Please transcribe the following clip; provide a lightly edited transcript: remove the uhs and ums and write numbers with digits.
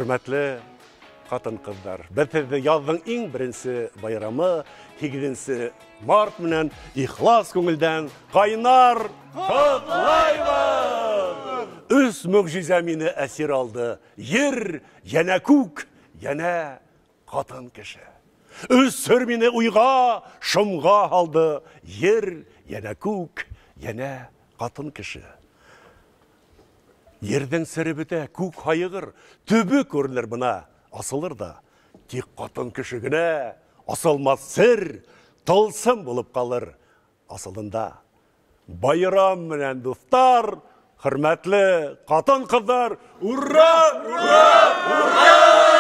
Хөрмәтле ҡатын-ҡыҙҙар, беҙ һеҙҙе яҙҙың иң беренсе байрамы 8 март менән ихлас күңелдән ҡайнар ҡотлайбыҙ! Өс мөғжизә мине әсир алды. Ер, йәнә күк, йәнә ҡатын кеше. Өс сер мине уйға, шомға һалды. Ер, йәнә күк, йәнә ҡатын кеше. Ерҙең сере бөтә, күк һайығыр, төбө күренер бына, асылыр да. Тик ҡатын кеше генә асылмаҫ сер, тылсым булып ҡалыр асылында. Байрам менән, дуҫтар, хөрмәтле ҡатын-ҡыҙҙар, ура, ура, ура!